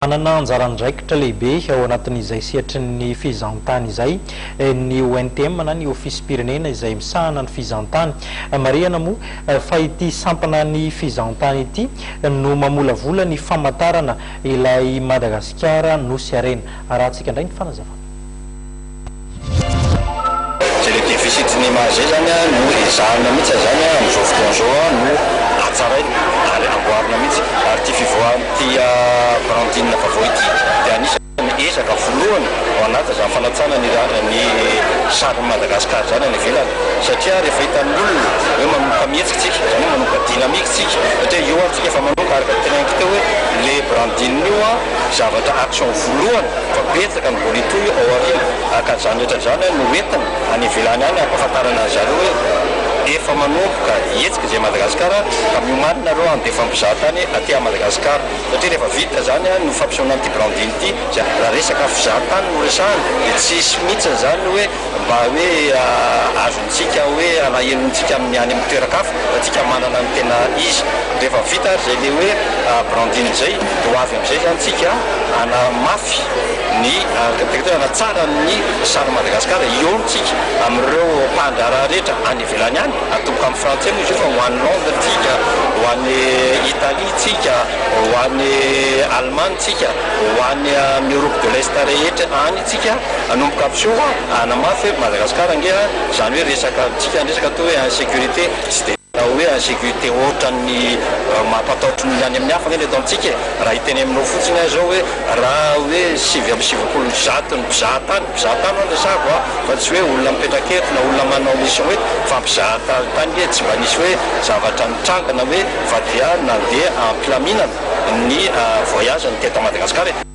Manana anjara andraikitra lehibe ao anatin'izay sehatry ny fizahantany izay ny ONTM na ny Ofisim-pirenena izay misahana ny fizahantany. Marihana moa fa ity sampana ny fizahantany ity no mamolavola ny famantarana ilay Madagasikara Nosy Harena. Arahantsika indray ny fanazavana. Zay le déficit ny image zay zany no ezahana mihitsy zany amin'izao fotoana izao no hatsaraina ary amboarina mihitsy. Ary ity fivoahan'ity branding vaovao ity dia anisan'ny ezaka voalohany ao anatin'izany fanatsana ny ny sarin'i Madagasikara izany any ivelany, satria rehefa hitan'ny olona hoe manomboka mihetsika tsika, izany hoe manomboka dynamique tsika, satria io ary tsika efa manomboka araka ny teneniko teo hoe le branding io zavatra action voalohany fa betsaka ny mbola hitohy ao aoriana, ka izany rehetra izany no entina any ivelany any hampahafantarana an zareo hoe efa manomboka hihetsika izay Madagasikara ka miomàna nareo handefa mpizaha tany aty à Madagasikara, satria rehefa vita izany no fampisehoana an'ity branding ity, raha resaka fizaha tany no resahana dia tsy hisy mihitsy izany hoe mba hoe azontsika hoe alahelontsika amin'ny any amin'ny toeran-kafa fa tsika manana ny tena izy. Rehefa vita ary izay le hoe branding izay dia ho avy amin'izay izany tsika hanamafy ny hoe hanatsara ny sarin'i Madagasikara, hihaona tsika amin'ireo mpandraharaha rehetra any ivelany any, atomboka amin'ny frantsay moa izy io fa ho any Londres tsika, ho any Italie tsika, ho any Allemagne tsika, ho any amin'ny Europe de l'Est rehetra any tsika. Hanomboka hampiseho hanamafy hoe Madagascar ange a, izany hoe resaka tsika ny resaka atao hoe insécurité tsy dia hoe insécurité ohatran'ny mampataotry ny any amin'ny hafa ange ny eto amintsika e. Raha hiteny aminao fotsiny aho izao hoe raha hoe 199 ny mpizaha tany, mpizaha tany ho'a ny resahako a, fa tsy hoe olona mipetraka eto na olona manao mission eto fa mpizaha tany ange tsy mba nisy hoe zavatra nitranga na hoe fa dia nandeha am-pilaminana ny voyage-ny teto Madagasikara e.